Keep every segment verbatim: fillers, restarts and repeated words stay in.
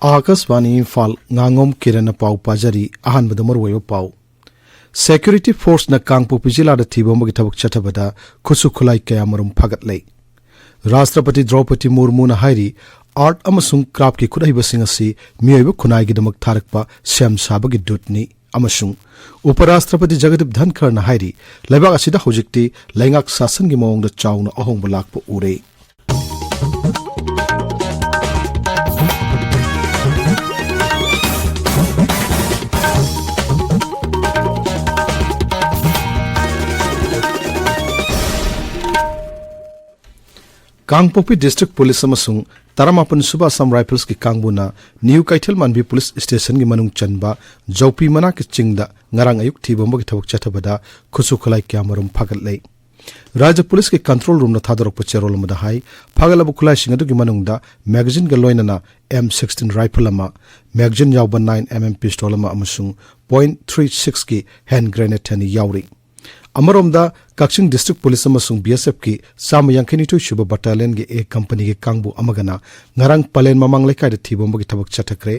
ꯑꯥꯀꯥꯁꯕꯥꯅꯤ ꯏꯝꯐꯥꯜ, ꯉꯥꯉꯣꯝ ꯀꯤꯔꯟꯅ ꯄꯥꯎ ꯄꯥꯖꯔꯤ꯫ ꯑꯍꯥꯟꯕꯗ ꯃꯔꯨꯑꯣꯏꯕ ꯄꯥꯎ꯫ ꯁꯦꯀ꯭ꯌꯨꯔꯤꯇꯤ ꯐꯣꯔꯁꯅ ꯀꯥꯡꯄꯣꯛꯄꯤ ꯖꯤꯂꯥꯗ ꯊꯤꯕ ꯍꯨꯝꯕꯒꯤ ꯊꯕꯛ ꯆꯠꯊꯕꯗ ꯈꯨꯠꯁꯨ ꯈꯨꯠꯂꯥꯏ ꯀꯌꯥꯃꯔꯨꯝ ꯐꯥꯒꯠꯂꯦ꯫ ꯔꯥꯁꯇ꯭ꯔꯄꯇꯤ ꯗ꯭ꯔꯧꯄꯗꯤ ꯃꯨꯔꯃꯨꯅ ꯍꯥꯏꯔꯤ, ꯑꯥꯔꯠ ꯑꯃꯁꯨꯡ ꯀ꯭ꯔꯥꯐꯀꯤ ꯈꯨꯠꯍꯩꯕꯁꯤꯡ ꯑꯁꯤ ꯃꯤꯑꯣꯏꯕ ꯈꯨꯟꯅꯥꯏꯒꯤꯗꯃꯛ ꯊꯥꯔꯛꯄ ꯁꯦꯝ ꯁꯥꯕꯒꯤ ꯗꯨꯠꯅꯤ꯫ ꯑꯃꯁꯨꯡ ꯎꯄꯔꯥꯁꯇ꯭ꯔꯄꯇꯤ ꯖꯒꯗꯤꯞ ꯙꯟꯈꯔꯅ ꯍꯥꯏꯔꯤ, ꯂꯩꯕꯥꯛ ꯑꯁꯤꯗ ꯍꯧꯖꯤꯛꯇꯤ ꯂꯩꯉꯥꯛ ꯁꯥꯁꯟꯒꯤ ꯃꯑꯣꯡꯗ ꯆꯥꯎꯅ ꯑꯍꯣꯡꯕ ꯂꯥꯛꯄ ꯎꯔꯦ꯫ ꯀꯥꯡꯄꯣꯛꯄꯤ ꯗꯤꯁꯇ꯭ꯔꯤꯛ ꯄꯨꯂꯤꯁ ꯑꯃꯁꯨꯡ ꯇꯔꯥꯃꯥꯄꯟ ꯁꯨꯕ ꯑꯁꯥꯝ ꯔꯥꯏꯐꯜꯁꯀꯤ ꯀꯥꯡꯕꯨꯅ ꯅ꯭ꯌꯨ ꯀꯩꯊꯦꯜꯃꯥꯟꯕꯤ ꯄꯨꯂꯤꯁ ꯁ꯭ꯇꯦꯁꯟꯒꯤ ꯃꯅꯨꯡ ꯆꯟꯕ ꯖꯧꯄꯤ ꯃꯅꯥꯛꯀꯤ ꯆꯤꯡꯗ ꯉꯔꯥꯡ ꯑꯌꯨꯛ ꯊꯤꯕ ꯍꯨꯝꯕꯒꯤ ꯊꯕꯛ ꯆꯠꯊꯕꯗ ꯈꯨꯠꯁꯨ ꯈꯨꯠꯂꯥꯏ ꯀꯌꯥꯃꯔꯨꯝ ꯐꯥꯒꯠꯂꯦ꯫ ꯔꯥꯖ꯭ꯌ ꯄꯨꯂꯤꯁꯀꯤ ꯀꯟꯇ꯭ꯔꯣꯜ ꯔꯨꯝꯅ ꯊꯥꯗꯣꯔꯛꯄ ꯆꯦꯔꯣꯜ ꯑꯃꯗ ꯍꯥꯏ, ꯐꯥꯒꯠꯂꯕ ꯈꯨꯠꯂꯥꯏꯁꯤꯡ ꯑꯗꯨꯒꯤ ꯃꯅꯨꯡꯗ ꯃꯦꯒꯥꯖꯤꯟꯒ ꯂꯣꯏꯅꯅ ꯑꯦꯝ ꯁꯤꯛꯁꯇꯤꯟ ꯔꯥꯏꯐꯜ ꯑꯃ, ꯃꯦꯒꯥꯖꯤꯟ ꯌꯥꯎꯕ ꯅꯥꯏꯟ ꯑꯦꯝ ꯑꯦꯝ ꯄꯤꯁꯇꯣꯜ ꯑꯃ ꯑꯃꯁꯨꯡ ꯄꯣꯏꯟꯠ ꯊ꯭ꯔꯤ ꯁꯤꯛꯁꯀꯤ ꯍꯦꯟ ꯒ꯭ꯔꯦꯅꯦꯗ ꯑꯅꯤ ꯌꯥꯎꯔꯤ꯫ ꯑꯃꯔꯣꯝꯗ, ꯀꯛꯆꯤꯡ ꯗꯤꯁꯇ꯭ꯔꯤꯛ ꯄꯨꯂꯤꯁ ꯑꯃꯁꯨꯡ ꯕꯤ ꯑꯦꯁ ꯑꯦꯐꯀꯤ ꯆꯥꯝꯃ ꯌꯥꯡꯈꯩ ꯅꯤꯊꯣꯏ ꯁꯨꯕ ꯕꯠꯇꯥꯂꯤꯌꯟꯒꯤ ꯑꯦ ꯀꯝꯄꯅꯤꯒꯤ ꯀꯥꯡꯕꯨ ꯑꯃꯒꯅ ꯉꯔꯥꯡ ꯄꯂꯦꯟ ꯃꯃꯥꯡ ꯂꯩꯀꯥꯏꯗ ꯊꯤꯕ ꯍꯨꯝꯕꯒꯤ ꯊꯕꯛ ꯆꯠꯊꯈ꯭ꯔꯦ꯫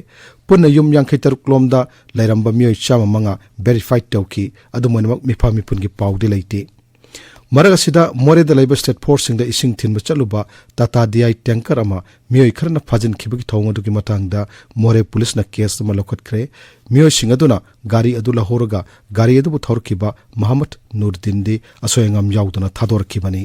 ꯄꯨꯟꯅ ꯌꯨꯝ ꯌꯥꯡꯈꯩ ꯇꯔꯨꯛ ꯂꯣꯝꯗ ꯂꯩꯔꯝꯕ ꯃꯤꯑꯣꯏ ꯆꯥꯝꯃ ꯃꯉꯥ ꯚꯦꯔꯤꯐꯥꯏ ꯇꯧꯈꯤ꯫ ꯑꯗꯨꯝ ꯑꯣꯏꯅꯃꯛ, ꯃꯤꯐꯥ ꯃꯤꯄꯨꯟꯒꯤ ꯄꯥꯎꯗꯤ ꯂꯩꯇꯦ꯫ ꯃꯔꯛ ꯑꯁꯤꯗ, ꯃꯣꯔꯦꯗ ꯂꯩꯕ ꯁ꯭ꯇꯦꯠ ꯐꯣꯔꯁꯁꯤꯡꯗ ꯏꯁꯤꯡ ꯊꯤꯟꯕ ꯆꯠꯂꯨꯕ ꯇꯥꯇꯥ ꯗꯤ ꯑꯥꯏ ꯇꯦꯡꯀꯔ ꯑꯃ ꯃꯤꯑꯣꯏ ꯈꯔꯅ ꯐꯥꯖꯤꯟꯈꯤꯕꯒꯤ ꯊꯧꯑꯣꯡ ꯑꯗꯨꯒꯤ ꯃꯇꯥꯡꯗ ꯃꯣꯔꯦ ꯄꯨꯂꯤꯁꯅ ꯀꯦꯁ ꯑꯃ ꯂꯧꯈꯠꯈ꯭ꯔꯦ꯫ ꯃꯤꯑꯣꯏꯁꯤꯡ ꯑꯗꯨꯅ ꯒꯥꯔꯤ ꯑꯗꯨ ꯂꯧꯍꯧꯔꯒ ꯒꯥꯔꯤ ꯑꯗꯨꯕꯨ ꯊꯧꯔꯛꯈꯤꯕ ꯃꯍꯃꯗ ꯅꯨꯔꯗꯤꯟꯗꯤ ꯑꯁꯣꯏ ꯑꯉꯥꯝ ꯌꯥꯎꯗꯅ ꯊꯥꯗꯣꯔꯛꯈꯤꯕꯅꯤ꯫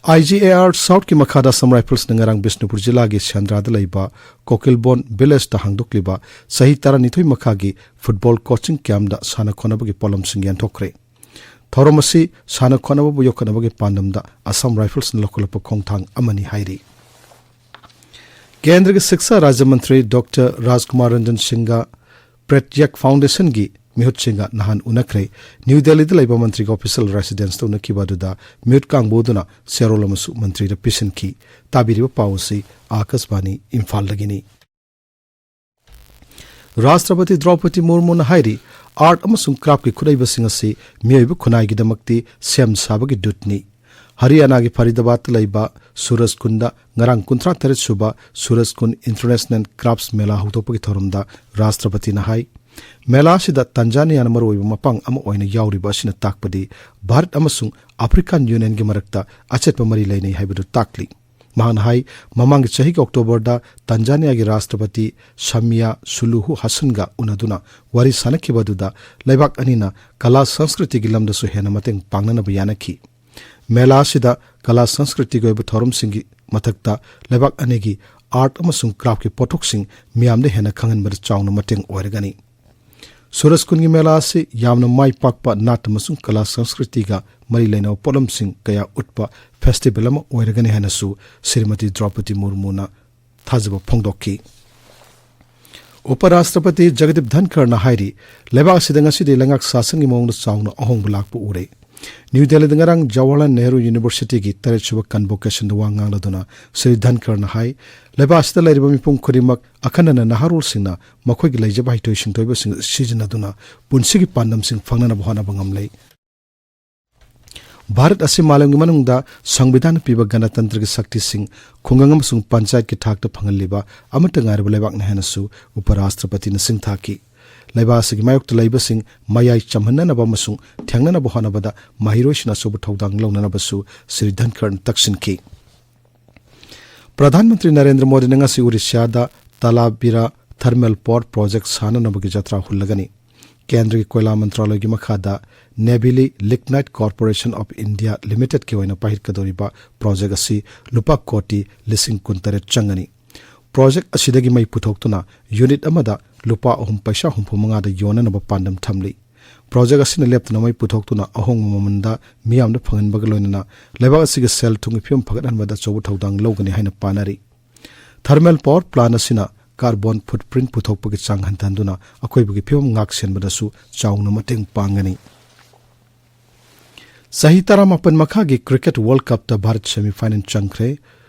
ꯑꯥꯏ ꯖꯤ ꯑꯦ ꯑꯥꯔ ꯁꯥꯎꯠꯀꯤ ꯃꯈꯥꯗ ꯑꯁꯥꯝ ꯔꯥꯏꯐꯜꯁꯅ ꯉꯔꯥꯡ ꯕꯤꯁꯅꯨꯄꯨꯔ ꯖꯤꯂꯥꯒꯤ ꯁꯦꯟꯗ꯭ꯔꯥꯗ ꯂꯩꯕ ꯀꯣꯀꯤꯜꯕꯣꯟ ꯚꯤꯂꯦꯖꯇ ꯍꯥꯡꯗꯣꯛꯂꯤꯕ ꯆꯍꯤ ꯇꯔꯥꯅꯤꯊꯣꯏ ꯃꯈꯥꯒꯤ ꯐꯨꯠꯕꯣꯜ ꯀꯣꯆꯤꯡ ꯀꯦꯝꯞꯇ ꯁꯥꯟꯅ ꯈꯣꯠꯅꯕꯒꯤ ꯄꯣꯠꯂꯝꯁꯤꯡ ꯌꯦꯟꯊꯣꯛꯈ꯭ꯔꯦ꯫ ꯊꯧꯔꯝ ꯑꯁꯤ ꯁꯥꯟꯅ ꯈꯣꯠꯅꯕꯕꯨ ꯌꯣꯛꯈꯠꯅꯕꯒꯤ ꯄꯥꯟꯗꯝꯗ ꯑꯁꯥꯝ ꯔꯥꯏꯐꯜꯁꯅ ꯂꯧꯈꯠꯂꯛꯄ ꯈꯣꯡꯊꯥꯡ ꯑꯃꯅꯤ ꯍꯥꯏꯔꯤ꯫ ꯀꯦꯟꯗ꯭ꯔꯒꯤ ꯁꯤꯛꯁꯥ ꯔꯥꯖ꯭ꯌ ꯃꯟꯇ꯭ꯔꯤ ꯗꯣꯛꯇꯔ ꯔꯥꯖꯀꯨꯃꯥꯔ ꯔꯟꯖꯟ ꯁꯤꯡꯒ ꯄ꯭ꯔꯦꯠꯌꯛ ꯐꯥꯎꯟꯗꯦꯁꯟꯒꯤ ꯃꯤꯍꯨꯠꯁꯤꯡꯒ ꯅꯍꯥꯟ ꯎꯅꯈ꯭ꯔꯦ꯫ ꯅ꯭ꯌꯨ ꯗꯦꯜꯂꯤꯗ ꯂꯩꯕ ꯃꯟꯇ꯭ꯔꯤꯒꯤ ꯑꯣꯐꯤꯁꯤꯌꯦꯜ ꯔꯦꯁꯤꯗꯦꯟꯁꯇ ꯎꯅꯈꯤꯕ ꯑꯗꯨꯗ ꯃꯤꯍꯨꯠ ꯀꯥꯡꯕꯨ ꯑꯗꯨꯅ ꯆꯦꯔꯣꯜ ꯑꯃꯁꯨ ꯃꯟꯇ꯭ꯔꯤꯗ ꯄꯤꯁꯤꯟꯈꯤ꯫ ꯇꯥꯕꯤꯔꯤꯕ ꯄꯥꯎ ꯑꯁꯤ ꯑꯥꯀꯥꯁꯕꯥꯅꯤ ꯏꯝꯐꯥꯜꯗꯒꯤꯅꯤ꯫ ꯔꯥꯁꯇ꯭ꯔꯄꯇꯤ ꯗ꯭ꯔꯧꯄꯗꯤ ꯃꯨꯔꯃꯨꯅ ꯍꯥꯏꯔꯤ, ꯑꯥꯔꯠ ꯑꯃꯁꯨꯡ ꯀ꯭ꯔꯥꯐꯀꯤ ꯈꯨꯠꯍꯩꯕꯁꯤꯡ ꯑꯁꯤ ꯃꯤꯑꯣꯏꯕ ꯈꯨꯟꯅꯥꯏꯒꯤꯗꯃꯛꯇꯤ ꯁꯦꯝ ꯁꯥꯕꯒꯤ ꯗꯨꯠꯅꯤ꯫ ꯍꯔꯤꯌꯥꯅꯥꯒꯤ ꯐꯔꯤꯗꯥꯕꯥꯗꯇ ꯂꯩꯕ ꯁꯨꯔꯖ ꯀꯨꯟꯗ ꯉꯔꯥꯡ ꯀꯨꯟꯊ꯭ꯔꯥ ꯇꯔꯦꯠ ꯁꯨꯕ ꯁꯨꯔꯖ ꯀꯨꯟ ꯏꯟꯇꯔꯅꯦꯁꯅꯦꯜ ꯀ꯭ꯔꯥꯐꯠꯁ ꯃꯦꯂꯥ ꯍꯧꯗꯣꯛꯄꯒꯤ ꯊꯧꯔꯝꯗ ꯔꯥꯁꯇ꯭ꯔꯄꯇꯤꯅ ꯍꯥꯏ, ꯃꯦꯂꯥ ꯑꯁꯤꯗ ꯇꯟꯖꯥꯅꯤꯌꯥꯅ ꯃꯔꯨꯑꯣꯏꯕ ꯃꯄꯥꯡ ꯑꯃ ꯑꯣꯏꯅ ꯌꯥꯎꯔꯤꯕ ꯑꯁꯤꯅ ꯇꯥꯛꯄꯗꯤ ꯚꯥꯔꯠ ꯑꯃꯁꯨꯡ ꯑꯐ꯭ꯔꯤꯀꯥꯟ ꯌꯨꯅꯤꯌꯟꯒꯤ ꯃꯔꯛꯇ ꯑꯆꯦꯠꯄ ꯃꯔꯤ ꯂꯩꯅꯩ ꯍꯥꯏꯕꯗꯨ ꯇꯥꯛꯂꯤ꯫ ꯃꯍꯥꯛꯅ ꯍꯥꯏ, ꯃꯃꯥꯡꯒꯤ ꯆꯍꯤꯒꯤ ꯑꯣꯛꯇꯣꯕꯔꯗ ꯇꯟꯖꯥꯅꯤꯌꯥꯒꯤ ꯔꯥꯁꯇ꯭ꯔꯄꯇꯤ ꯁꯥꯃꯤꯌꯥ ꯁꯨꯂꯨꯍꯨ ꯍꯥꯁꯟꯒ ꯎꯅꯗꯨꯅ ꯋꯥꯔꯤ ꯁꯥꯅꯈꯤꯕ ꯑꯗꯨꯗ ꯂꯩꯕꯥꯛ ꯑꯅꯤꯅ ꯀꯂꯥ ꯁꯪꯁꯀ꯭ꯔꯤꯇꯤꯒꯤ ꯂꯝꯗꯁꯨ ꯍꯦꯟꯅ ꯃꯇꯦꯡ ꯄꯥꯡꯅꯅꯕ ꯌꯥꯅꯈꯤ꯫ ꯃꯦꯂꯥ ꯑꯁꯤꯗ ꯀꯂꯥ ꯁꯪꯁꯀ꯭ꯔꯤꯇꯤꯒꯤ ꯑꯣꯏꯕ ꯊꯧꯔꯝꯁꯤꯡꯒꯤ ꯃꯊꯛꯇ ꯂꯩꯕꯥꯛ ꯑꯅꯤꯒꯤ ꯑꯥꯔꯠ ꯑꯃꯁꯨꯡ ꯀ꯭ꯔꯥꯐꯀꯤ ꯄꯣꯠꯊꯣꯛꯁꯤꯡ ꯃꯤꯌꯥꯝꯗ ꯍꯦꯟꯅ ꯈꯪꯍꯟꯕꯗ ꯆꯥꯎꯅ ꯃꯇꯦꯡ ꯑꯣꯏꯔꯒꯅꯤ꯫ ꯁꯨꯔꯖ ꯀꯨꯟꯒꯤ ꯃꯦꯂꯥ ꯑꯁꯤ ꯌꯥꯝꯅ ꯃꯥꯏ ꯄꯥꯛꯄ ꯅꯥꯠ ꯑꯃꯁꯨꯡ ꯀꯂꯥ ꯁꯪꯁꯀ꯭ꯔꯤꯇꯤꯒ ꯃꯔꯤ ꯂꯩꯅꯕ ꯄꯣꯠꯂꯝꯁꯤꯡ ꯀꯌꯥ ꯎꯠꯄ ꯐꯦꯁꯇꯤꯚꯦꯜ ꯑꯃ ꯑꯣꯏꯔꯒꯅꯤ ꯍꯥꯏꯅꯁꯨ ꯁ꯭ꯔꯤꯃꯇꯤ ꯗ꯭ꯔꯧꯄꯗꯤ ꯃꯨꯔꯃꯨꯅ ꯊꯥꯖꯕ ꯐꯣꯡꯗꯣꯛꯈꯤ꯫ ꯎꯄ ꯔꯥꯁꯇ꯭ꯔꯄꯇꯤ ꯖꯒꯗꯤꯞ ꯙꯟꯈꯔꯅ ꯍꯥꯏꯔꯤ, ꯂꯩꯕꯥꯛ ꯑꯁꯤꯗ ꯉꯁꯤꯗꯤ ꯂꯩꯉꯥꯛ ꯁꯥꯁꯟꯒꯤ ꯃꯑꯣꯡꯗ ꯆꯥꯎꯅ ꯑꯍꯣꯡꯕ ꯂꯥꯛꯄ ꯎꯔꯦ꯫ ꯅ꯭ꯌꯨ ꯗꯦꯜꯂꯤꯗ ꯉꯔꯥꯡ ꯖꯋꯥꯍꯔꯂꯥꯜ ꯅꯦꯍꯔꯨ ꯌꯨꯅꯤꯚꯔꯁꯤꯇꯤꯒꯤ ꯇꯔꯦꯠꯁꯨꯕ ꯀꯟꯚꯣꯀꯦꯁꯟꯗ ꯋꯥ ꯉꯥꯡꯂꯗꯨꯅ ꯁ꯭ꯔꯤ ꯙꯟꯈꯔꯅ ꯍꯥꯏ, ꯂꯩꯕꯥꯛ ꯑꯁꯤꯗ ꯂꯩꯔꯤꯕ ꯃꯤꯄꯨꯝ ꯈꯨꯗꯤꯡꯃꯛ, ꯑꯈꯟꯅꯅ ꯅꯍꯥꯔꯣꯜꯁꯤꯡꯅ ꯃꯈꯣꯏꯒꯤ ꯂꯩꯖꯕ ꯍꯩꯊꯣꯏ ꯁꯤꯡꯊꯣꯏꯕꯁꯤꯡ ꯁꯤꯖꯤꯟꯅꯗꯨꯅ ꯄꯨꯟꯁꯤꯒꯤ ꯄꯥꯟꯗꯝꯁꯤꯡ ꯐꯪꯅꯅꯕ ꯍꯣꯠꯅꯕ ꯉꯝꯂꯦ꯫ ꯚꯥꯔꯠ ꯑꯁꯤ ꯃꯥꯂꯦꯝꯒꯤ ꯃꯅꯨꯡꯗ ꯁꯪꯕꯤꯙꯥꯟꯅ ꯄꯤꯕ ꯒꯅꯇꯟꯇ꯭ꯔꯒꯤ ꯁꯛꯇꯤꯁꯤꯡ ꯈꯨꯡꯒꯪ ꯑꯃꯁꯨꯡ ꯄꯟꯆꯥꯌꯠꯀꯤ ꯊꯥꯛꯇ ꯐꯪꯍꯜꯂꯤꯕ ꯑꯃꯠꯇ ꯉꯥꯏꯔꯕ ꯂꯩꯕꯥꯛꯅꯤ ꯍꯥꯏꯅꯁꯨ ꯎꯄ ꯔꯥꯁꯇ꯭ꯔꯄꯇꯤꯅ ꯁꯤꯡꯊꯥꯈꯤ꯫ ꯂꯩꯕꯥꯛ ꯑꯁꯤꯒꯤ ꯃꯥꯌꯣꯛꯇ ꯂꯩꯕꯁꯤꯡ ꯃꯌꯥꯏ ꯆꯝꯍꯟꯅꯅꯕ ꯑꯃꯁꯨꯡ ꯊꯦꯡꯅꯅꯕ ꯍꯣꯠꯅꯕꯗ ꯃꯍꯩꯔꯣꯏꯁꯤꯡꯅ ꯑꯆꯧꯕ ꯊꯧꯗꯥꯡ ꯂꯧꯅꯅꯕꯁꯨ ꯁ꯭ꯔꯤ ꯙꯟꯈꯔꯅ ꯇꯛꯁꯤꯟꯈꯤ꯫ ꯄ꯭ꯔꯙꯥꯟ ꯃꯟꯇ꯭ꯔꯤ ꯅꯔꯦꯟꯗ꯭ꯔ ꯃꯣꯗꯤꯅ ꯉꯁꯤ ꯎꯔꯤꯁ꯭ꯌꯥꯗ ꯇꯂꯥꯕꯤꯔꯥ ꯊꯔꯃꯦꯜ ꯄꯥꯋꯔ ꯄ꯭ꯔꯣꯖꯦꯛ ꯁꯥꯅꯅꯕꯒꯤ ꯖꯇ꯭ꯔꯥ ꯍꯨꯜꯂꯒꯅꯤ꯫ ꯀꯦꯟꯗ꯭ꯔꯒꯤ ꯀꯣꯏꯂꯥ ꯃꯟꯇ꯭ꯔꯥꯂꯣꯏꯒꯤ ꯃꯈꯥꯗ ꯅꯦꯚꯤꯂꯤ ꯂꯤꯒꯅꯥꯏꯠ ꯀꯣꯔꯄꯣꯔꯦꯁꯟ ꯑꯣꯐ ꯏꯟꯗꯤꯌꯥ ꯂꯤꯃꯤꯇꯦꯗꯀꯤ ꯑꯣꯏꯅ ꯄꯥꯏꯈꯠꯀꯗꯧꯔꯤꯕ ꯄ꯭ꯔꯣꯖꯦꯛ ꯑꯁꯤ ꯂꯨꯄꯥ ꯀꯣꯇꯤ ꯂꯤꯁꯤꯡ ꯀꯨꯟꯇꯔꯦꯠ ꯆꯪꯒꯅꯤ꯫ ꯄ꯭ꯔꯣꯖꯦꯛ ꯑꯁꯤꯗꯒꯤ ꯃꯩ ꯄꯨꯊꯣꯛꯇꯨꯅ ꯌꯨꯅꯤꯠ ꯑꯃꯗ ꯂꯨꯄꯥ ꯑꯍꯨꯝ ꯄꯩꯁꯥ ꯍꯨꯝꯐꯨ ꯃꯉꯥꯗ ꯌꯣꯟꯅꯅꯕ ꯄꯥꯟꯗꯝ ꯊꯝꯂꯤ꯫ ꯄ꯭ꯔꯣꯖꯦꯛ ꯑꯁꯤꯅ ꯂꯦꯞꯇꯅ ꯃꯩ ꯄꯨꯊꯣꯛꯇꯨꯅ ꯑꯍꯣꯡꯕ ꯃꯃꯜꯗ ꯃꯤꯌꯥꯝꯗ ꯐꯪꯍꯟꯕꯒ ꯂꯣꯏꯅꯅ ꯂꯩꯕꯥꯛ ꯑꯁꯤꯒꯤ ꯁꯦꯜ ꯊꯨꯝꯒꯤ ꯐꯤꯕꯝ ꯐꯒꯠꯍꯟꯕꯗ ꯑꯆꯧꯕ ꯊꯧꯗꯥꯡ ꯂꯧꯒꯅꯤ ꯍꯥꯏꯅ ꯄꯥꯅꯔꯤ꯫ ꯊꯔꯃꯦꯜ ꯄꯥꯋꯔ ꯄ꯭ꯂꯥꯟ ꯑꯁꯤꯅ ꯀꯥꯔꯕꯣꯟ ꯐꯨꯠꯄ꯭ꯔꯤꯟ ꯄꯨꯊꯣꯛꯄꯒꯤ ꯆꯥꯡ ꯍꯟꯊꯍꯟꯗꯨꯅ ꯑꯀꯣꯏꯕꯒꯤ ꯐꯤꯕꯝ ꯉꯥꯛ ꯁꯦꯟꯕꯗꯁꯨ ꯆꯥꯎꯅ ꯃꯇꯦꯡ ꯄꯥꯡꯒꯅꯤ꯫ ꯆꯍꯤ ꯇꯔꯥꯃꯥꯄꯟ ꯃꯈꯥꯒꯤ ꯀ꯭ꯔꯤꯀꯦꯠ ꯋꯥꯔꯜꯗ ꯀꯞꯇ ꯚꯥꯔꯠ ꯁꯦꯃꯤꯐꯥꯏꯅꯦꯜ ꯆꯪꯈ꯭ꯔꯦ꯫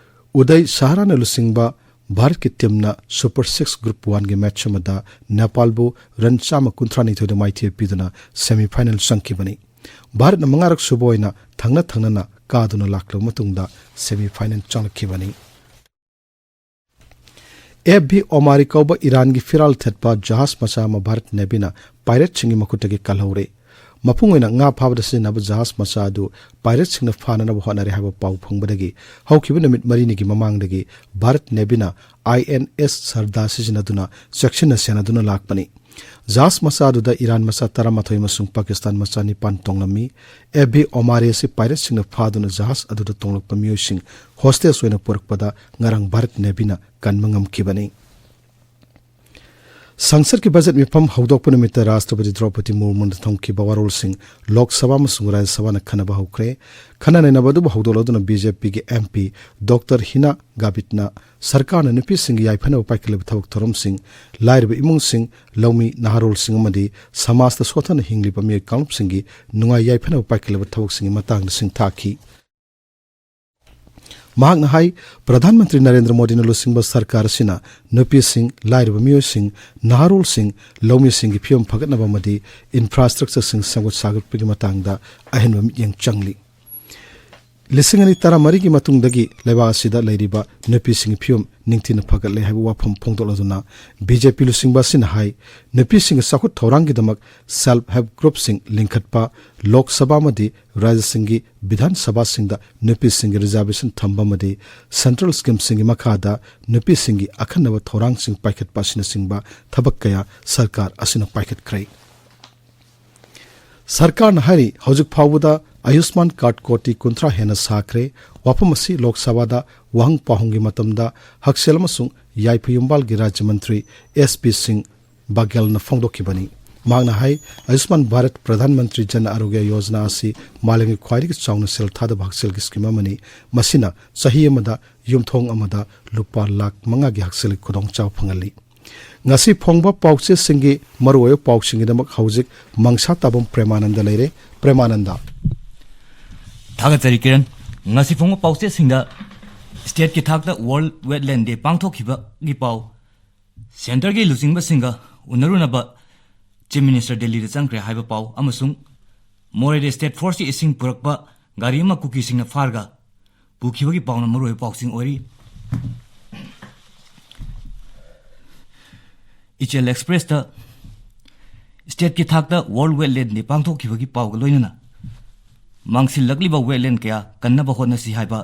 ꯎꯗꯩ ꯁꯍꯥꯔꯥꯅ ꯂꯨꯆꯤꯡꯕ ꯚꯥꯔꯠꯀꯤ ꯇꯤꯝꯅ ꯁꯨꯄꯔ ꯁꯤꯛꯁ ꯒ꯭ꯔꯨꯞ ꯋꯥꯟꯒꯤ ꯃꯦꯆ ꯑꯃꯗ ꯅꯦꯄꯥꯜꯕꯨ ꯔꯟ ꯆꯥꯝꯃ ꯀꯨꯟꯊ꯭ꯔꯥ ꯅꯤꯊꯣꯏꯗ ꯃꯥꯏꯊꯤꯕ ꯄꯤꯗꯨꯅ ꯁꯦꯃꯤꯐꯥꯏꯅꯦꯜ ꯆꯪꯈꯤꯕꯅꯤ꯫ ꯚꯥꯔꯠꯅ ꯃꯉꯥꯔꯛ ꯁꯨꯕ ꯑꯣꯏꯅ ꯊꯪꯅ ꯊꯪꯅꯅ ꯀꯥꯗꯨꯅ ꯂꯥꯛꯂꯕ ꯃꯇꯨꯡꯗ semi final ꯆꯪꯂꯛꯈꯤꯕꯅꯤ꯫ ꯑꯦꯐ ꯚꯤ ꯑꯣꯃꯥꯔꯤ ꯀꯧꯕ ꯏꯔꯥꯟꯒꯤ ꯐꯤꯔꯥꯜ ꯊꯦꯠꯄ ꯖꯍꯥꯖ ꯃꯆꯥ ꯑꯃ ꯚꯥꯔꯠ ꯅꯦꯚꯤꯅ ꯄꯥꯏꯔꯦꯠꯁꯤꯡꯒꯤ ꯃꯈꯨꯠꯇꯒꯤ ꯀꯜꯍꯧꯔꯦ꯫ ꯃꯄꯨꯡ ꯑꯣꯏꯅ ꯉꯥ ꯐꯥꯕꯗ ꯁꯤꯖꯤꯟꯅꯕ ꯖꯍꯥꯖ ꯃꯆꯥ ꯑꯗꯨ ꯄꯥꯏꯔꯦꯠꯁꯤꯡꯅ ꯐꯥꯅꯅꯕ ꯍꯣꯠꯅꯔꯦ ꯍꯥꯏꯕ ꯄꯥꯎ ꯐꯪꯕꯗꯒꯤ ꯍꯧꯈꯤꯕ ꯅꯨꯃꯤꯠ ꯃꯔꯤꯅꯤꯒꯤ ꯃꯃꯥꯡꯗꯒꯤ ꯚꯥꯔꯠ ꯅꯦꯚꯤꯅ ꯑꯥꯏ ꯑꯦꯟ ꯑꯦꯁ ꯁꯔꯗꯥ ꯁꯤꯖꯤꯟꯅꯗꯨꯅ ꯆꯦꯛꯁꯤꯟꯅ ꯁꯦꯟꯅꯗꯨꯅ ꯂꯥꯛꯄꯅꯤ꯫ ꯖꯍꯥꯖ ꯃꯆꯥ ꯑꯗꯨꯗ ꯏꯔꯥꯟ ꯃꯆꯥ ꯇꯔꯥꯃꯥꯊꯣꯏ ꯑꯃꯁꯨꯡ ꯄꯥꯀꯤꯁꯇꯥꯟ ꯃꯆꯥ ꯅꯤꯄꯥꯟ ꯇꯣꯡꯂꯝꯃꯤ꯫ ꯑꯦꯐ ꯚꯤ ꯑꯣꯃꯥꯔꯤ ꯑꯁꯤ ꯄꯥꯏꯔꯦꯠꯁꯤꯡꯅ ꯐꯥꯗꯨꯅ ꯖꯍꯥꯖ ꯑꯗꯨꯗ ꯇꯣꯡꯂꯛꯄ ꯃꯤꯑꯣꯏꯁꯤꯡ ꯍꯣꯁꯇꯦꯖ ꯑꯣꯏꯅ ꯄꯨꯔꯛꯄꯗ ꯉꯔꯥꯡ ꯚꯥꯔꯠ ꯅꯦꯚꯤꯅ ꯀꯟꯕ ꯉꯝꯈꯤꯕꯅꯤ꯫ ꯁꯪꯁꯠꯀꯤ ꯕꯖꯦꯠ ꯃꯤꯐꯝ ꯍꯧꯗꯣꯛꯄ ꯅꯨꯃꯤꯠꯇ ꯔꯥꯁꯇ꯭ꯔꯄꯇꯤ ꯗ꯭ꯔꯧꯄꯗꯤ ꯃꯨꯔꯃꯨꯅ ꯊꯝꯈꯤꯕ ꯋꯥꯔꯣꯜꯁꯤꯡ ꯂꯣꯛ ꯁꯚꯥ ꯑꯃꯁꯨꯡ ꯔꯥꯖ꯭ꯌ ꯁꯚꯥꯅ ꯈꯟꯅꯕ ꯍꯧꯈ꯭ꯔꯦ꯫ ꯈꯟꯅ ꯅꯩꯅꯕ ꯑꯗꯨꯕꯨ ꯍꯧꯗꯣꯛꯂꯗꯨꯅ ꯕꯤ ꯖꯦ ꯄꯤꯒꯤ ꯑꯦꯝ ꯄꯤ ꯗꯣꯛꯇꯔ ꯍꯤꯅꯥ ꯒꯥꯕꯤꯠꯅ ꯁꯔꯀꯥꯔꯅ ꯅꯨꯄꯤꯁꯤꯡꯒꯤ ꯌꯥꯏꯐꯅꯕ ꯄꯥꯏꯈꯠꯂꯤꯕ ꯊꯕꯛ ꯊꯧꯔꯝꯁꯤꯡ, ꯂꯥꯏꯔꯕ ꯏꯃꯨꯡꯁꯤꯡ, ꯂꯧꯃꯤ ꯅꯍꯥꯔꯣꯜꯁꯤꯡ ꯑꯃꯗꯤ ꯁꯃꯥꯖꯇ ꯁꯣꯠꯊꯅ ꯍꯤꯡꯂꯤꯕ ꯃꯤꯑꯣꯏ ꯀꯥꯡꯂꯨꯞꯁꯤꯡꯒꯤ ꯅꯨꯡꯉꯥꯏ ꯌꯥꯏꯐꯅꯕ ꯄꯥꯏꯈꯠꯂꯤꯕ ꯊꯕꯛꯁꯤꯡꯒꯤ ꯃꯇꯥꯡꯗ ꯁꯤꯡꯊꯥꯈꯤ꯫ ꯃꯍꯥꯛꯅ ꯍꯥꯏ, ꯄ꯭ꯔꯙꯥꯟ ꯃꯟꯇ꯭ꯔꯤ ꯅꯔꯦꯟꯗ꯭ꯔ ꯃꯣꯗꯤꯅ ꯂꯨꯆꯤꯡꯕ ꯁꯔꯀꯥꯔ ꯑꯁꯤꯅ ꯅꯨꯄꯤꯁꯤꯡ, ꯂꯥꯏꯔꯕ ꯃꯤꯑꯣꯏꯁꯤꯡ, ꯅꯍꯥꯔꯣꯜꯁꯤꯡ, ꯂꯧꯃꯤꯁꯤꯡꯒꯤ ꯐꯤꯕꯝ ꯐꯒꯠꯅꯕ ꯑꯃꯗꯤ ꯏꯟꯐ꯭ꯔꯥꯁ꯭ꯇ꯭ꯔꯛꯆꯔꯁꯤꯡ ꯁꯦꯝꯒꯠ ꯁꯥꯒꯠꯄꯒꯤ ꯃꯇꯥꯡꯗ ꯑꯍꯦꯟꯕ ꯃꯤꯠꯌꯦꯡ ꯆꯪꯂꯤ꯫ ꯂꯤꯁꯤꯡ ꯑꯅꯤ ꯇꯔꯥꯃꯔꯤꯒꯤ ꯃꯇꯨꯡꯗꯒꯤ ꯂꯩꯕꯥꯛ ꯑꯁꯤꯗ ꯂꯩꯔꯤꯕ ꯅꯨꯄꯤꯁꯤꯡꯒꯤ ꯐꯤꯕꯝ ꯅꯤꯡꯊꯤꯅ ꯐꯒꯠꯂꯦ ꯍꯥꯏꯕ ꯋꯥꯐꯝ ꯐꯣꯡꯗꯣꯛꯂꯗꯨꯅ ꯕꯤ ꯖꯦ ꯄꯤ ꯂꯨꯆꯤꯡꯕ ꯑꯁꯤꯅ ꯍꯥꯏ, ꯅꯨꯄꯤꯁꯤꯡꯒꯤ ꯆꯥꯎꯈꯠ ꯊꯧꯔꯥꯡꯒꯤꯗꯃꯛ self help groupꯁꯤꯡ ꯂꯤꯡꯈꯠꯄ, ꯂꯣꯛ ꯁꯚꯥ ꯑꯃꯗꯤ ꯔꯥꯖ꯭ꯌꯁꯤꯡꯒꯤ ꯕꯤꯙꯥꯟ ꯁꯚꯥꯁꯤꯡꯗ ꯅꯨꯄꯤꯁꯤꯡꯒꯤ reservation ꯊꯝꯕ ꯑꯃꯗꯤ central schemeꯁꯤꯡꯒꯤ ꯃꯈꯥꯗ ꯅꯨꯄꯤꯁꯤꯡꯒꯤ ꯑꯈꯟꯅꯕ ꯊꯧꯔꯥꯡꯁꯤꯡ ꯄꯥꯏꯈꯠꯄ ꯑꯁꯤꯅꯆꯤꯡꯕ ꯊꯕꯛ ꯀꯌꯥ ꯁꯔꯀꯥꯔ ꯑꯁꯤꯅ ꯄꯥꯏꯈꯠꯈ꯭ꯔꯦ꯫ ꯁꯔꯀꯥꯔꯅ ꯍꯥꯏꯔꯤ, ꯍꯧꯖꯤꯛ ꯐꯥꯎꯕꯗ ꯑꯌꯨꯁꯃꯥꯟ ꯀꯥꯔꯗ ꯀꯣꯇꯤ ꯀꯨꯟꯊ꯭ꯔꯥ ꯍꯦꯟꯅ ꯁꯥꯈ꯭ꯔꯦ꯫ ꯋꯥꯐꯝ ꯑꯁꯤ ꯂꯣꯛ ꯁꯚꯥꯗ ꯋꯥꯍꯪ ꯄꯥꯎꯍꯪꯒꯤ ꯃꯇꯝꯗ ꯍꯛꯁꯦꯜ ꯑꯃꯁꯨꯡ ꯌꯥꯏꯐ ꯌꯨꯝꯕꯥꯜꯒꯤ ꯔꯥꯖ꯭ꯌ ꯃꯟꯇ꯭ꯔꯤ ꯑꯦꯁ ꯄꯤ ꯁꯤꯡ ꯕꯥꯒꯦꯜꯅ ꯐꯣꯡꯗꯣꯛꯈꯤꯕꯅꯤ꯫ ꯃꯍꯥꯛꯅ ꯍꯥꯏ, ꯑꯌꯨꯁꯃꯥꯟ ꯚꯥꯔꯠ ꯄ꯭ꯔꯙꯥꯟ ꯃꯟꯇ꯭ꯔꯤ ꯖꯟ ꯑꯥꯔꯣꯒ꯭ꯌ ꯌꯣꯖꯅꯥ ꯑꯁꯤ ꯃꯥꯂꯦꯝꯒꯤ ꯈ꯭ꯋꯥꯏꯗꯒꯤ ꯆꯥꯎꯅ ꯁꯦꯜ ꯊꯥꯗꯕ ꯍꯛꯁꯦꯜꯒꯤ ꯁ꯭ꯀꯤꯝ ꯑꯃꯅꯤ꯫ ꯃꯁꯤꯅ ꯆꯍꯤ ꯑꯃꯗ ꯌꯨꯝꯊꯣꯡ ꯑꯃꯗ ꯂꯨꯄꯥ ꯂꯥꯈ ꯃꯉꯥꯒꯤ ꯍꯛꯁꯦꯜꯒꯤ ꯈꯨꯗꯣꯡꯆꯥꯕ ꯐꯪꯍꯜꯂꯤ꯫ ꯉꯁꯤ ꯐꯣꯡꯕ ꯄꯥꯎꯆꯦꯁꯤꯡꯒꯤ ꯃꯔꯨꯑꯣꯏꯕ ꯄꯥꯎꯁꯤꯡꯒꯤꯗꯃꯛ ꯍꯧꯖꯤꯛ ꯃꯪꯁꯥ ꯇꯥꯕꯝ ꯄ꯭ꯔꯦꯃꯥꯅꯟꯗ ꯂꯩꯔꯦ꯫ ꯄ꯭ꯔꯦꯃꯥꯅꯟꯗ꯫ ꯊꯥꯒꯠꯆꯔꯤ ꯀꯤꯔꯟ꯫ ꯉꯁꯤ ꯐꯣꯡꯕ ꯄꯥꯎꯆꯦꯁꯤꯡꯗ stateꯀꯤ ꯊꯥꯛꯇ World Wetland Day ꯄꯥꯡꯊꯣꯛꯈꯤꯕꯒꯤ ꯄꯥꯎ, centreꯒꯤ ꯂꯨꯆꯤꯡꯕꯁꯤꯡꯒ ꯎꯅꯔꯨꯅꯕ Chief Minister ꯗꯦꯜꯂꯤꯗ ꯆꯪꯈ꯭ꯔꯦ ꯍꯥꯏꯕ ꯄꯥꯎ ꯑꯃꯁꯨꯡ ꯃꯣꯔꯦꯗ state forceꯀꯤ ꯏꯁꯤꯡ ꯄꯨꯔꯛꯄ ꯒꯥꯔꯤ ꯑꯃ ꯀꯨꯀꯤꯁꯤꯡꯅ ꯐꯥꯔꯒ ꯄꯨꯈꯤꯕꯒꯤ ꯄꯥꯎꯅ ꯃꯔꯨꯑꯣꯏꯕ ꯄꯥꯎꯁꯤꯡ ꯑꯣꯏꯔꯤ꯫ ꯏꯆꯦꯜ ꯑꯦꯛꯁꯄ꯭ꯔꯦꯁꯇ ꯁ꯭ꯇꯦꯠꯀꯤ ꯊꯥꯛꯇ ꯋꯥꯔꯜꯗ ꯋꯦꯠꯂꯦꯟ ꯗꯦ ꯄꯥꯡꯊꯣꯛꯈꯤꯕꯒꯤ ꯄꯥꯎꯒ ꯂꯣꯏꯅꯅ ꯃꯥꯡꯁꯤꯜꯂꯛꯂꯤꯕ ꯋꯦꯠꯂꯦꯟ ꯀꯌꯥ ꯀꯟꯅꯕ ꯍꯣꯠꯅꯁꯤ ꯍꯥꯏꯕ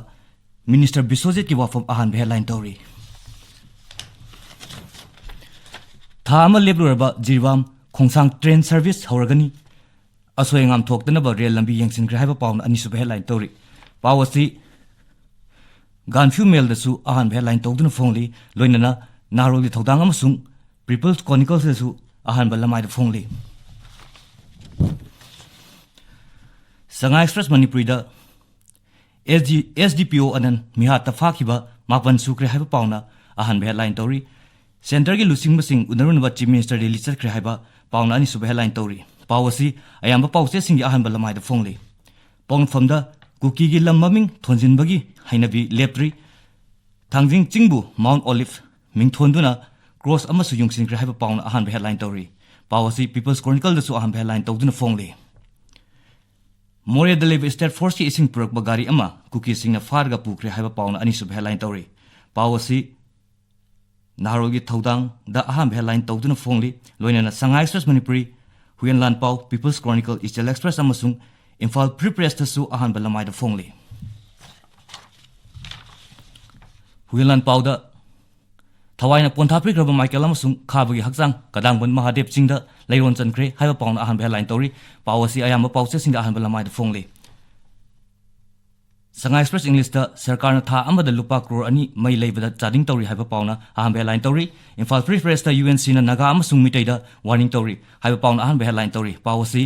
ꯃꯤꯅꯤꯁꯇꯔ ꯕꯤꯁ꯭ꯋꯖꯤꯠꯀꯤ ꯋꯥꯐꯝ ꯑꯍꯥꯟꯕ ꯍꯦꯗꯂꯥꯏꯟ ꯇꯧꯔꯤ꯫ ꯊꯥ ꯑꯃ ꯂꯦꯞꯂꯨꯔꯕ ꯖꯤꯔꯤꯕꯥꯝ ꯈꯣꯡꯁꯥꯡ ꯇ꯭ꯔꯦꯟ ꯁꯔꯚꯤꯁ ꯍꯧꯔꯒꯅꯤ꯫ ꯑꯁꯣꯏ ꯑꯉꯥꯝ ꯊꯣꯛꯇꯅꯕ ꯔꯦꯜ ꯂꯝꯕꯤ ꯌꯦꯡꯁꯤꯟꯈ꯭ꯔꯦ ꯍꯥꯏꯕ ꯄꯥꯎꯅ ꯑꯅꯤꯁꯨꯕ ꯍꯦꯗꯂꯥꯏꯟ ꯇꯧꯔꯤ꯫ ꯄꯥꯎ ꯑꯁꯤ ꯒꯥꯟꯐ꯭ꯌꯨ ꯃꯦꯜꯗꯁꯨ ꯑꯍꯥꯟꯕ ꯍꯦꯗꯂꯥꯏꯟ ꯇꯧꯗꯨꯅ ꯐꯣꯡꯂꯤ, ꯂꯣꯏꯅꯅ ꯅꯍꯥꯔꯣꯜꯒꯤ ꯊꯧꯗꯥꯡ ꯑꯃꯁꯨꯡ ꯄꯤꯄꯜꯁ ꯀ꯭ꯔꯣꯅꯤꯀꯜꯁꯇꯁꯨ ꯑꯍꯥꯟꯕ ꯂꯃꯥꯏꯗ ꯐꯣꯡꯂꯤ꯫ ꯁꯉꯥꯏ ꯑꯦꯛꯁꯄ꯭ꯔꯦꯁ ꯃꯅꯤꯄꯨꯔꯤꯗ ꯑꯦꯁ ꯗꯤ, ꯑꯦꯁ ꯗꯤ ꯄꯤ ꯑꯣ ꯑꯅꯟ ꯃꯤꯍꯥꯠꯇ ꯐꯥꯈꯤꯕ ꯃꯥꯄꯟ ꯁꯨꯈ꯭ꯔꯦ ꯍꯥꯏꯕ ꯄꯥꯎꯅ ꯑꯍꯥꯟꯕ ꯍꯦꯗꯂꯥꯏꯟ ꯇꯧꯔꯤ꯫ ꯁꯦꯟꯇꯔꯒꯤ ꯂꯨꯆꯤꯡꯕꯁꯤꯡ ꯎꯅꯔꯨꯅꯕ ꯆꯤꯐ ꯃꯤꯅꯤꯁꯇꯔ ꯗꯦꯜꯂꯤ ꯆꯠꯈ꯭ꯔꯦ ꯍꯥꯏꯕ ꯄꯥꯎꯅ ꯑꯅꯤꯁꯨꯕ ꯍꯦꯗꯂꯥꯏꯟ ꯇꯧꯔꯤ꯫ ꯄꯥꯎ ꯑꯁꯤ ꯑꯌꯥꯝꯕ ꯄꯥꯎꯆꯦꯁꯤꯡꯒꯤ ꯑꯍꯥꯟꯕ ꯂꯃꯥꯏꯗ ꯐꯣꯡꯂꯤ꯫ ꯄꯥꯎꯅꯐꯝꯗ ꯀꯨꯀꯤꯒꯤ ꯂꯝ ꯃꯃꯤꯡ ꯊꯣꯟꯖꯤꯟꯕꯒꯤ ꯍꯩꯅꯕꯤ ꯂꯦꯞꯇ꯭ꯔꯤ꯫ ꯊꯥꯡꯖꯤꯡ ꯆꯤꯡꯕꯨ ꯃꯥꯎꯟꯠ ꯑꯣꯂꯤꯚ ꯃꯤꯡꯊꯣꯟꯗꯨꯅ ꯀ꯭ꯔꯣꯁ ꯑꯃꯁꯨ ꯌꯨꯡꯁꯤꯟꯈ꯭ꯔꯦ ꯍꯥꯏꯕ ꯄꯥꯎꯅ ꯑꯍꯥꯟꯕ ꯍꯦꯗꯂꯥꯏꯟ ꯇꯧꯔꯤ꯫ ꯄꯥꯎ ꯑꯁꯤ ꯄꯤꯄꯜꯁ ꯀ꯭ꯔꯣꯅꯤꯀꯜꯗꯁꯨ ꯑꯍꯥꯟꯕ ꯍꯦꯗꯂꯥꯏꯟ ꯇꯧꯗꯨꯅ ꯐꯣꯡꯂꯤ꯫ ꯃꯣꯔꯦꯗ ꯂꯩꯕ ꯁ꯭ꯇꯦꯠ ꯐꯣꯔꯁꯀꯤ ꯏꯁꯤꯡ ꯄꯨꯔꯛꯄ ꯒꯥꯔꯤ ꯑꯃ ꯀꯨꯀꯤꯁꯤꯡꯅ ꯐꯥꯔꯒ ꯄꯨꯈ꯭ꯔꯦ ꯍꯥꯏꯕ ꯄꯥꯎꯅ ꯑꯅꯤꯁꯨꯕ ꯍꯦꯗꯂꯥꯏꯟ ꯇꯧꯔꯤ꯫ ꯄꯥꯎ ꯑꯁꯤ ꯅꯍꯥꯔꯣꯜꯒꯤ ꯊꯧꯗꯥꯡꯗ ꯑꯍꯥꯟꯕ ꯍꯦꯗꯂꯥꯏꯟ ꯇꯧꯗꯨꯅ ꯐꯣꯡꯂꯤ꯫ ꯂꯣꯏꯅꯅ ꯁꯉꯥꯏ ꯑꯦꯛꯁꯄ꯭ꯔꯦꯁ ꯃꯅꯤꯄꯨꯔꯤ, ꯍꯨꯏꯌꯦꯟ ꯂꯥꯟꯄꯥꯎ, ꯄꯤꯄꯜꯁ ꯀ꯭ꯔꯣꯅꯤꯀꯜ, ꯏꯆꯦꯜ ꯑꯦꯛꯁꯄ꯭ꯔꯦꯁ ꯑꯃꯁꯨꯡ ꯏꯝꯐꯥꯜ ꯐ꯭ꯔꯤ ꯄ꯭ꯔꯦꯁꯇꯁꯨ ꯑꯍꯥꯟꯕ ꯂꯃꯥꯏꯗ ꯐꯣꯡꯂꯤ꯫ ꯍꯨꯏꯌꯦꯟ ꯂꯥꯟꯄꯥꯎꯗ ꯊꯋꯥꯏꯅ ꯄꯣꯟꯊꯥ ꯄꯤꯈ꯭ꯔꯕ ꯃꯥꯏꯀꯦꯜ ꯑꯃꯁꯨꯡ ꯈꯥꯕꯒꯤ ꯍꯛꯆꯥꯡ ꯀꯗꯥꯡꯕꯟ ꯃꯍꯥꯗꯦꯕ ꯆꯤꯡꯗ ꯂꯩꯔꯣꯟ ꯆꯟꯈ꯭ꯔꯦ ꯍꯥꯏꯕ ꯄꯥꯎꯅ ꯑꯍꯥꯟꯕ ꯍꯦꯗꯂꯥꯏꯟ ꯇꯧꯔꯤ꯫ ꯄꯥꯎ ꯑꯁꯤ ꯑꯌꯥꯝꯕ ꯄꯥꯎꯆꯦꯁꯤꯡꯗ ꯑꯍꯥꯟꯕ ꯂꯃꯥꯏꯗ ꯐꯣꯡꯂꯤ꯫ ꯁꯉꯥꯏ ꯑꯦꯛꯁꯄ꯭ꯔꯦꯁ ꯏꯪꯂꯤꯁꯇ ꯁꯔꯀꯥꯔꯅ ꯊꯥ ꯑꯃꯗ ꯂꯨꯄꯥ ꯀ꯭ꯔꯣꯔ ꯑꯅꯤ ꯃꯩ ꯂꯩꯕꯗ ꯆꯥꯗꯤꯡ ꯇꯧꯔꯤ ꯍꯥꯏꯕ ꯄꯥꯎꯅ ꯑꯍꯥꯟꯕ ꯍꯦꯗꯂꯥꯏꯟ ꯇꯧꯔꯤ꯫ ꯏꯝꯐꯥꯜ ꯐ꯭ꯔꯤ ꯄ꯭ꯔꯦꯁꯇ ꯌꯨ ꯑꯦꯟ ꯁꯤꯅ ꯅꯥꯒꯥ ꯑꯃꯁꯨꯡ ꯃꯤꯇꯩꯗ ꯋꯥꯔꯅꯤꯡ ꯇꯧꯔꯤ ꯍꯥꯏꯕ ꯄꯥꯎꯅ ꯑꯍꯥꯟꯕ ꯍꯦꯗꯂꯥꯏꯟ ꯇꯧꯔꯤ꯫ ꯄꯥꯎ ꯑꯁꯤ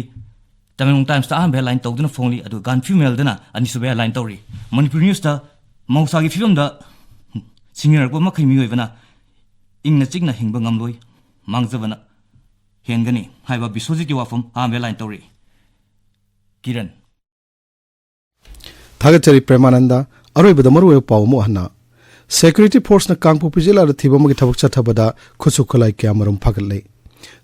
ꯇꯃꯦꯡꯂꯣꯡ ꯇꯥꯏꯝꯁꯇ ꯑꯍꯥꯟꯕ ꯍꯦꯗꯂꯥꯏꯟ ꯇꯧꯗꯨꯅ ꯐꯣꯡꯂꯤ, ꯑꯗꯨꯒ ꯒꯥꯟꯐ꯭ꯌꯨ ꯃꯦꯜꯗꯅ ꯑꯅꯤꯁꯨꯕ ꯍꯦꯗꯂꯥꯏꯟ ꯇꯧꯔꯤ꯫ ꯃꯅꯤꯄꯨꯔ ꯅ꯭ꯌꯨꯁꯇ ꯃꯍꯧꯁꯥꯒꯤ ꯐꯤꯕꯝꯗ ꯁꯤꯡꯅꯔꯛꯄ ꯃꯈꯩ ꯃꯤꯑꯣꯏꯕꯅ ꯏꯪꯅ ꯆꯤꯛꯅ ꯍꯤꯡꯕ ꯉꯝꯂꯣꯏ, ꯃꯥꯡꯖꯕꯅ ꯍꯦꯟꯒꯅꯤ ꯍꯥꯏꯕ ꯕꯤꯁ꯭ꯋꯖꯤꯠꯀꯤ ꯋꯥꯐꯝ ꯑꯍꯥꯟꯕ ꯍꯦꯗꯂꯥꯏꯟ ꯇꯧꯔꯤ꯫ ꯀꯤꯔꯟ꯫ ꯊꯥꯒꯠꯆꯔꯤ ꯄ꯭ꯔꯦꯃꯥꯅꯟꯗ꯫ ꯑꯔꯣꯏꯕꯗ ꯃꯔꯨꯑꯣꯏꯕ ꯄꯥꯎ ꯑꯃꯨꯛ ꯍꯟꯅ꯫ ꯁꯦꯀ꯭ꯌꯨꯔꯤꯇꯤ ꯐꯣꯔꯁꯅ ꯀꯥꯡꯄꯣꯛꯄꯤ ꯖꯤꯂꯥꯗ ꯊꯤꯕ ꯑꯃꯒꯤ ꯊꯕꯛ ꯆꯠꯊꯕꯗ ꯈꯨꯠꯁꯨ ꯈꯨꯠꯂꯥꯏ ꯀꯌꯥꯃꯔꯨꯝ ꯐꯥꯒꯠꯂꯦ꯫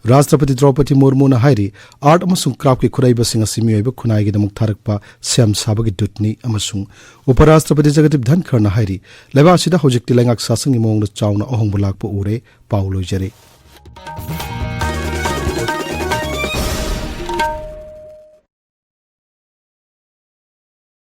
ꯔꯥꯁꯇ꯭ꯔꯄꯇꯤ ꯗ꯭ꯔꯧꯄꯗꯤ ꯃꯨꯔꯃꯨꯅ ꯍꯥꯏꯔꯤ, ꯑꯥꯔꯠ ꯑꯃꯁꯨꯡ ꯀ꯭ꯔꯥꯐꯀꯤ ꯈꯨꯠꯍꯩꯕꯁꯤꯡ ꯑꯁꯤ ꯃꯤꯑꯣꯏꯕ ꯈꯨꯟꯅꯥꯏꯒꯤꯗꯃꯛ ꯊꯥꯔꯛꯄ ꯁꯦꯝ ꯁꯥꯕꯒꯤ ꯗꯨꯠꯅꯤ ꯑꯃꯁꯨꯡ ꯎꯄ ꯔꯥꯁꯇ꯭ꯔꯄꯇꯤ ꯖꯒꯗꯤꯞ ꯙꯟꯈꯔꯅ ꯍꯥꯏꯔꯤ, ꯂꯩꯕꯥꯛ ꯑꯁꯤꯗ ꯍꯧꯖꯤꯛꯇꯤ ꯂꯩꯉꯥꯛ ꯁꯥꯁꯟꯒꯤ ꯃꯑꯣꯡꯗ ꯆꯥꯎꯅ ꯑꯍꯣꯡꯕ ꯂꯥꯛꯄ ꯎꯔꯦ꯫ ꯄꯥꯎ ꯂꯣꯏꯖꯔꯦ꯫